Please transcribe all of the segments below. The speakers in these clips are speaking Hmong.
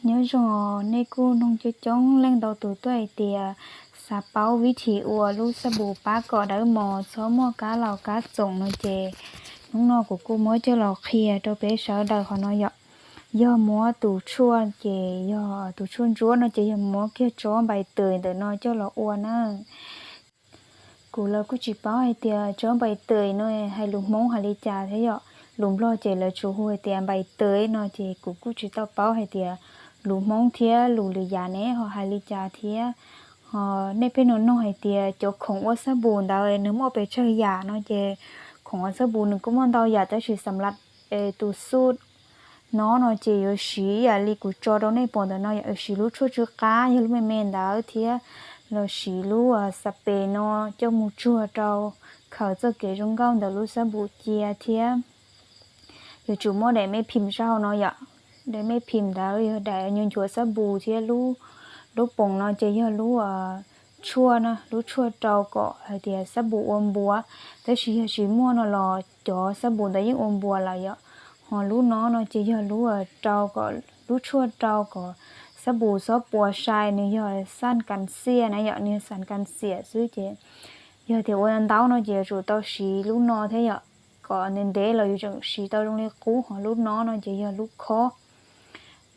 Nyob zoo nej kuj noog coob coob leej ntau tus tuaj hais tias xav paub vib thim ua lub xab npus pab kom dawb mos txhob muaj kab laus kab txoom no ces hnub no kuv kuj muab coj los qhia rau peb sawv daws qhov no yom. Yog muab tus tshuaj ces yog tus tshuaj ntsuab no ces yog muab kiag tsob npais tws ntawm no coj los ua na. Kuv los kuj tsis paub hais tias tsob npais tws no hais lus Hmoob hais li cas thiab yom, lus Nplog ces lawv tsuas hu hais tias npais tws no ces kuv kuj tsis tau paub hais tias lus Hmoob thiab lus lwm yam ne ho hais li cas thiab. Ho nej pheej nug noog hais tias cov khoom ua xab npus ntawd nws muaj pes tsawg yam no ces khoom ua xab npus nws kuj muaj ntau yam tab sis xam las tus xub no no ces yuav siv ib yam li kuv tso rau nej pom ntawm no yom, siv lub tshuaj tsw qab yog lub me me ntawd thiab los siv lub xab pes no coj mus tsuag rau khaws txoj kev zoo nkauj ntawm lub xab npus cia thiab. Yuav tsum muaj daim me phim saum no yom, daim me phim ntawd yog daim nyuag nchuav xab npus thiab lub, lub poom no ces yog lub tshuaj no, lub tshuaj rau kom hais tias xab npus ua npuas. Tab sis yog tsis muaj no los cov xab npus ntawd yeej ua npuas lawm yom. Ho lub no no ces yog lub rau kom, lub tshuaj rau kom xab npus xob puas sai, nws yog xaj kas xiam na yom, nws yog xaj kas xiam xwb ces yog tias ua ntau no ces yuav tsum tau siv lub no thiab yom, kom ntev ntev los yuav tseem siv tau zoo li qub. Ho lub no no ces yog lub khob.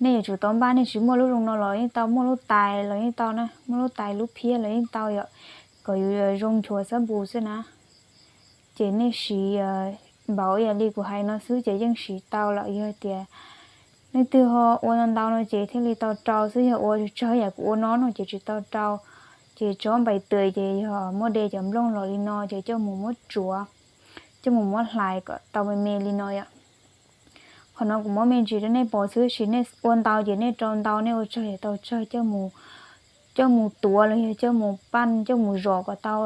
Nej yuav tsum tau npaj, nej tsis muaj lub zoo no los yeej tau, muaj lub tais los yeej tau na, muaj lub tais lub phiab los yeej tau yom, kom yus zoo nchuav xab npus xwb na. Ces nej siv npaum ib yam li kuv hais no xwb ces yeej siv tau lawm. Yog tias leej twg ho ua ntau ntau no ces thiaj li tau rau xwb, yog ua tsawg tsawg yam kuv ua no no ces tsis tau rau. Ces tsob npais tws ces yog muab de cov nplooj los li no ces coj mus muab tsuav, coj mus muab hlais kom tau me me li no yom. Qhov no kuv muab me ntsis rau nej pom xwb, sis nej ua ntau ces nej rau ntau, nej ua tsawg ces tau tsawg, coj mus tuav los yog coj mus paj, coj mus zom kom tau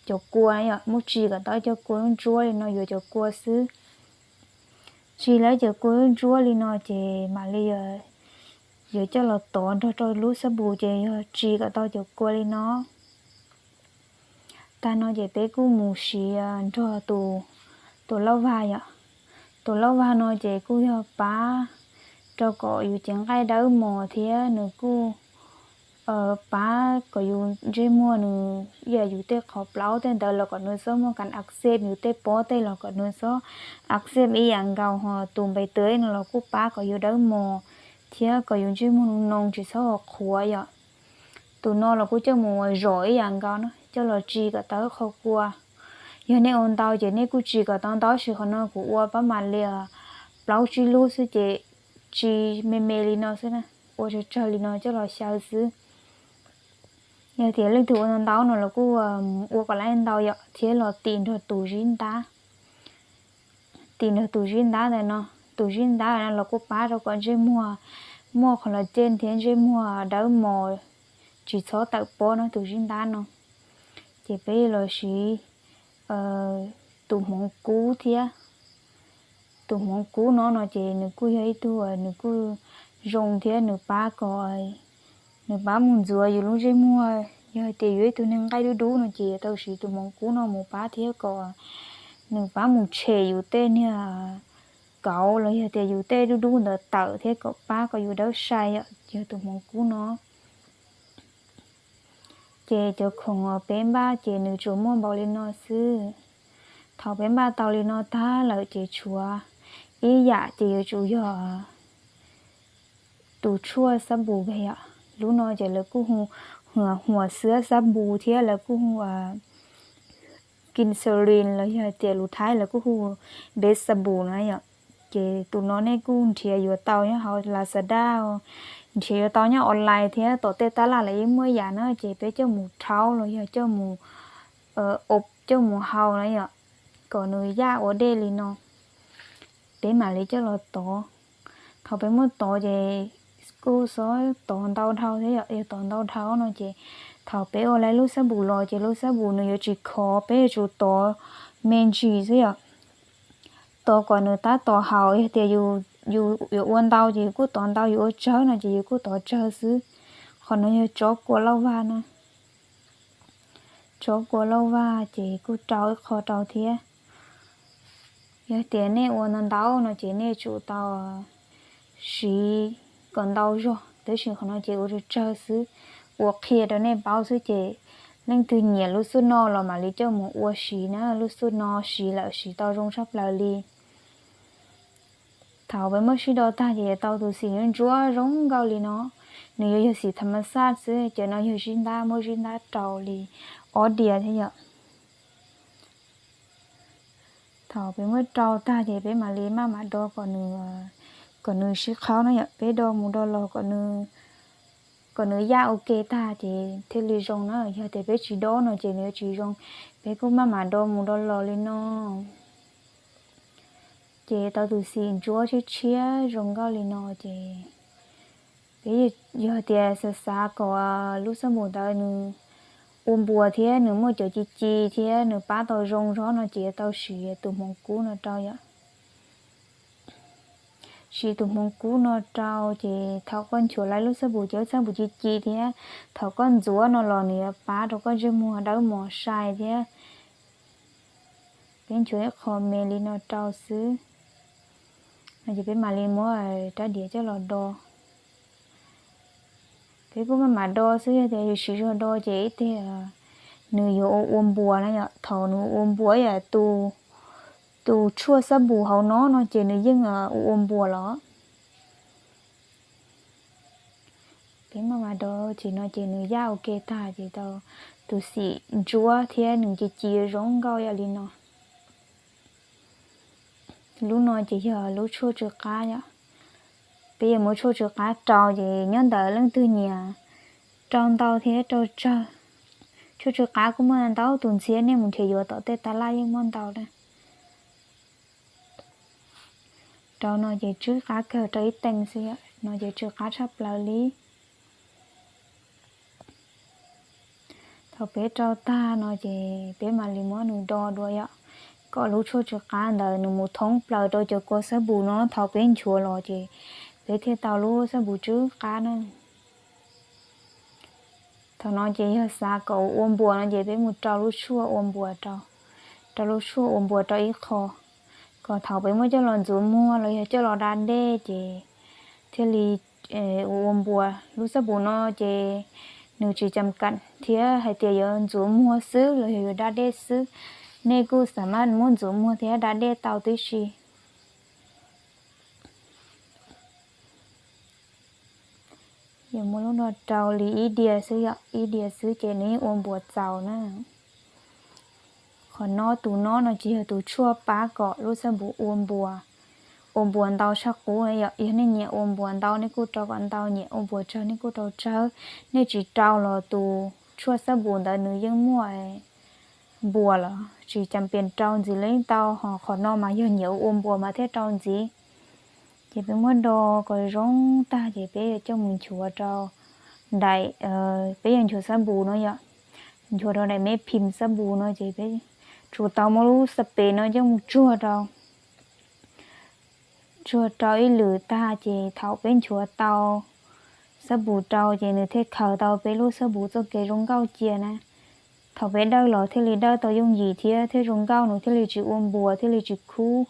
cov kua yom, muab tsis kom tau cov kua ntsuab li no yuav cov kua xwb. Tsis lawv cov kua ntsuab li no ces mam li yuav coj los tov nrog rau lub xab npus ces yog tsis kom tau cov kua li no. Tag no ces peb kuj mus siv nrog tus, tus lauj vag yom. Tus lauj vag no ces kuj yog pab rau kom yus cev nqaij dawb mos thiab nws kuj pab kom yus ntsej muag nws, yam yus tej qhov plaub tej ntawd los kom nws txhob muaj kas ak xej, yus tej pob tej los kom nws txhob ak xej ib yam nkaus. Ho tus npais tws no los kuj pab kom yus dawb mos thiab kom yus ntsej muag noo noo tsis txhob qhuav yom. Tus no los kuj coj mus zom ib yam nkaus na, coj los tsis kom tau qhov kua. Yog nej ua ntau ces nej kuj tsis kom tau ntau, sis qhov no kuv ua pab mam li plaub tsib lub xwb ces tsis me me li no xwb na, ua tsawg tsawg li no coj los xyaw xwb. Yog tias leej twg ua ntau ntau no los kuj ua kom lawv ntau yom, thiab los tim nrog tus zib ntab. Tim nrog tus zib ntab ntawm no, tus zib ntab no los kuj pab rau kom ntsej muag muaj qhov los ceg thiab ntsej muag dawb mos, tsis txhob tawm pob no tus zib ntab no. Ces peb los siv tus hmoov kub thiab. Tus hmoov kub no no ces nws kuj yog ib tug nws kuj zoo thiab nws pab kom, nws pab mus ntxuav yus lub ntsej muag. Yog hais tias yus ib tug neeg nqaij dub dub no ces yuav tau siv tus hmoov kub no mus pab thiab kom nws pab mus tshem yus tej niag kauv los yog tias yus tej dub dub ntawd tawm thiab kom pab kom yus dawb sai yom, yog tus hmoov kub no. Ces cov khoom uas peb npaj ces nws tsuas muaj npaum li no xwb. Thaum peb npaj tau li no tag lawm ces tshuav ib yam ces yuav tsum yog tus tshuaj xab npus yom. Lub no ces lawv kuj hu huas xwab xab npus thiab lawv kuj hu Glycerin los yog tias lus Thaib lawv kuj hu npe xab npus na yom. Ces tus no nej kuj nrhiav yuav tau nyob hauv Lazada, nrhiav yuav tau nyob online thiab tom tej tab laj lawv yeej muaj ib yam na. Ces peb coj mus rhaub los yog coj mus, coj mus hau na yom, kom nws yaj ua dej li no. Peb mam li coj los tov. Thaum peb muab tov ces kuj xob tov ntau dhau thiab yom, yog tov ntau dhau no ces thaum peb ua lawm lub xab npus los ces lub xab npus nws yuav tsis khov, peb yuav tsum tov me ntsis xwb yom. Tov kom nws tab tom haum, yog tias yus yuav ua ntau ces yus kuj tov ntau, yus ua tsawg no ces yus kuj tov tsawg xwb. Qhov no yog tsob kua lauj vag na. Tsob kua lauj vag ces kuj rau ib qho rau thiab. Yog tias nej ua ntau ntau no ces nej tsum tau siv kom ntau zog, tab sis qhov no ces ua tsawg tsawg xwb, ua qhia rau nej paub xwb ces leej twg nyiam lub xuj no los mam li coj mus ua siv na, lub xuj no siv lawm siv tau zoo tshaj plaws li. Thaum peb muab sib do tag ces tau tus xim ntsuab zoo nkauj li no, nws yuav yog xim tham ma xaj xwb, cov no yog zib ntab, muab zib ntab rau li ob diav thiab yom. Thaum peb muab rau tag ces peb mam li maj mam do kom nws, kom nws sib qhaub na yom, peb do mus do los kom nws yaj ua ke tag ces thiaj li zoo na, yog tias peb tsis do no ces nws yuav tsis zoo. Peb kuj maj mam do mus do los li no ces tau tus xim ntsuab tshiab tshiab zoo nkauj li no ces peb yog tias xav xav kom lub xab npum ntawd nws ua npuas thiab nws muaj cov ci ci thiab nws pab tau zoo zog no ces yuav tau siv tus hmoov kub no rau yom. Siv tus hmoov kub no rau ces thaum koj nchuav lawv lub xab npum ces lub xab npum ci ci thiab thaum koj ntxuav no los nws yuav pab rau koj ntsej muag dawb mos sai thiab. Peb nchuav ib qho me li no rau xwb no ces peb mam li muab rab diav coj los do. Peb kuj maj mam do xwb, yog tias yus siv zog do ces ib teg nws yuav ua ua npuas na yom, thaum nws ua npuas yam tus tshuaj xab npum hauv no no ces nws yeej ua ua npuas los. Peb maj mam do ces no ces nws yaj ua ke tag ces tau tus xim ntsuab thiab nws ci ci zoo nkauj yam li no. Lub no ces yog lub tshuaj tsw qab yom. Peb yuav muab tshuaj tsw qab rau ces nyob ntawm leej twg nyiam rau ntau thiab rau tsawg. Tshuaj tsw qab kuj muaj ntau tus ntxhiab, nej mus nrhiav yuav tom tej tas laj yeej muaj ntau na. Rau no ces tsw qab kawg, rau ib tee xwb, no ces tsw qab tshaj plaws li. Thaum peb rau tag no ces peb mam li muab nws do dua yom, kom lub tshuaj tsw qab ntawd nws mus thoob plaws rau cov kua xab npum no, thaum peb nchuav los ces peb thiaj tau lub xab npum tsw qab na. Thaum no ces yog xav kom ua npuas no ces peb mus rau lub tshuaj ua npuas rau, rau lub tshuaj ua npuas rau ib qho, kom thaum peb muab coj los ntxuav muag los yog coj los da dej ces thiaj li ua ua npuas. Lub xab npum no ces nws tsis cam kam thiab hais tias yuav ntxuav muag xwb los yog yuav da dej xwb, nej kuj xav mas muab ntxuav muag thiab da dej tau tib si. Yuav muab lub no rau li ib diav xwb yom, ib diav xwb ces nws yeej ua npuas txaus na. Qhov no tus no no ces yog tus tshuaj pab kom lub xab npum ua npuas, ua npuas ntau tshaj qub yom. Yog nej nyiam ua npuas ntau nej kuj rau kom ntau, nyiam ua npuas tsawg nej kuj rau tsawg. Nej tsis rau los tus tshuaj xab npum ntawd nws yeej muaj npuas lawm, tsis cam pias rau ntxiv li tau. Ho qhov no mas yog nyiam ua npuas mas thiaj rau ntxiv. Ces peb muab do kom zoo tag ces peb yuav coj mus nchuav rau daim, peb yuav nchuav xab npum no yom, nchuav rau daim me phim xab npum no ces peb tsuas tau muab lub xab pem no coj mus tsuag rau, tsuag rau ib lwm tag ces thaum peb nchuav tau xab npum rau ces nws thiaj khaws tau peb lub xab npum txoj kev zoo nkauj cia na. Thaum peb dawj los thiaj li dawj tau yooj yim thiab thiaj zoo nkauj, nws thiaj li tsis ua npuas thiaj li tsis khub.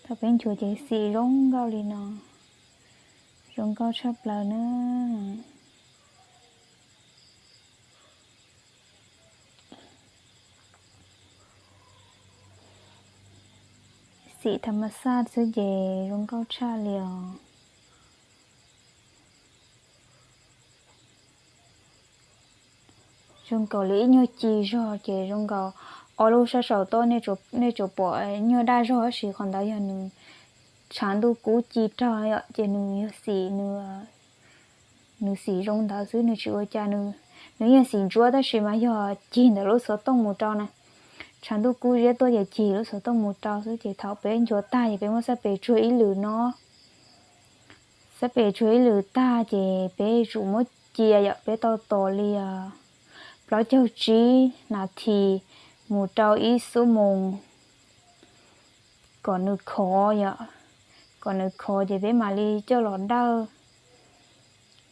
Thaum peb nchuav ces xim zoo nkauj li no, zoo nkauj tshaj plaws na. Xim tham ma xaj xwb ces zoo nkauj tshaj li os. Zoo nkaus li ib nyuag ci zog ces zoo nkaus ob lub sab saum toj nej tsuas pom nyuag daj zog tab sis qhov ntawd yog nws tshav ntuj kub ci rog yom, ces nws yog xim, nws xim zoo ntawd xwb, nws tsis ua cas. Nws yog xim ntsuab tab sis mas yog cig ntawm lub xov tooj mus rau na. Tshav ntuj kub ziab tuaj ces cig lub xov tooj mus rau xwb. Ces thaum peb nchuav tag ces peb muab xab pes tsuag ib lwm no. Xab pes tsuag ib lwm tag ces peb tsum muab cia yom, peb tau tos li plaub caug tsib nas this mus rau ib xuab moos kom nws khov yom. Kom nws khov ces peb mam li coj los dawj.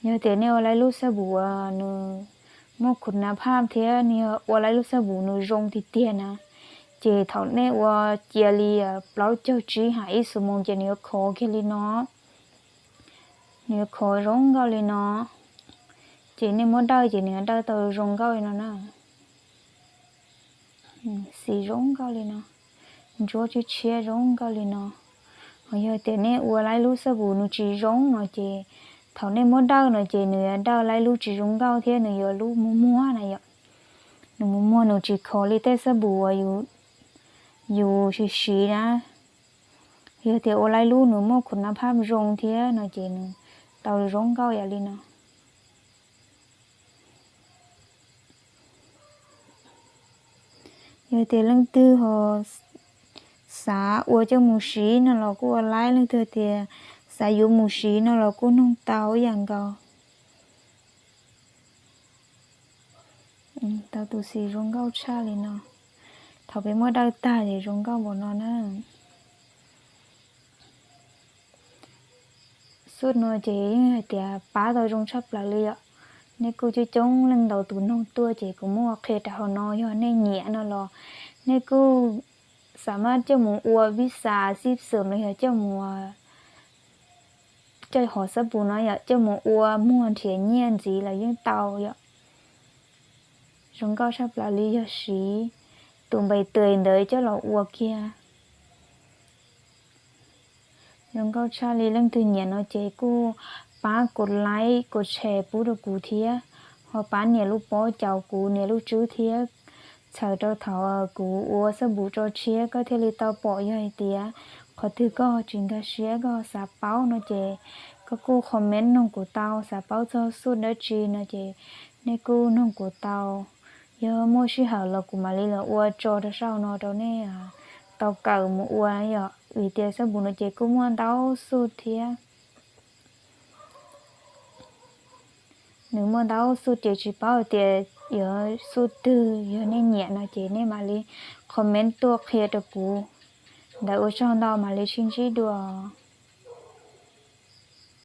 Yog tias nej ua lawv lub xab npum nws muaj khuv na phaj thiab nej ua lawv lub xab npum nws zoo tiag tiag na, Ces thaum nej ua cia li plaub caug tsib ha ib xuab moos ces nws yuav khov kiag li no. Nws yuav khov zoo nkauj li no. Ces nej muab dawj ces nws yuav dawj tau zoo nkauj li no na. Xim zoo nkauj li no, ntsuab tshiab tshiab zoo nkauj li no. Ho yog tias nej ua laib lub xab pum nws tsis zoo no ces thaum nej muab dawj no ces nws yuav dawj laib lub tsis zoo nkauj thiab nws yuav lub muag muag na yom. Nws muag muag nws tsis khov li tej xab pum uas yus siv siv na. Yog tias ua laib lub nws muaj khuv nab phab zoo thiab no ces nws tau zoo nkauj yam li no. Yog tias leej twg ho xav ua coj mus siv no los kuj ua laib, leej twg tias xav yuav mus siv no los kuj noog tau ib yam nkaus. Tau tus xim zoo nkauj tshaj li no. Thaum peb muab dawj tag ces zoo nkauj npaum no na. Xub no ces yeej hais tias pab tau zoo tshaj plaws li yom. Nej kuj coob coob leej ntau tus noog tuaj ces kuv muab qhia rau hauv no, yog nej nyiam no los nej kuj xav mas coj mus ua vij xas xib xwm los yog coj mus coj hov xab pum no yom, coj mus ua muag nrhiav nyiaj ntxiv los yeej tau yom. Zoo nkauj tshaj plaws li yog siv tus npais tais ntawd coj los ua kiag. Zoo nkauj tshaj li, leej twg nyiam no ces kuj pab kuv like kuv share pub rau kuv thiab, ho pab nias lub pob caus kuv nias lub tswb thiab, txhawm rau thaum kuv ua xab pum tso tshiab koj thiaj li tau pom. Yog hais tias qhov twg koj tsis nkag siab koj xav paub no ces koj kuj comment noog kuv tau, xav paub txog xub dab tsi no ces nej kuj noog kuv tau. Yog muaj sij hawm los kuv mam li los ua tso rau saum no rau nej tau kawm mus ua yom, vim tias xab pum no ces kuj muaj ntau xub thiab. Nws muaj ntau xub ces tsis paub tias yuav xub twg, yog nej nyiam no ces nej mam li comment tuaj qhia rau kuv. Ntawd ua tsaug ntau, mam li sib ntsib dua.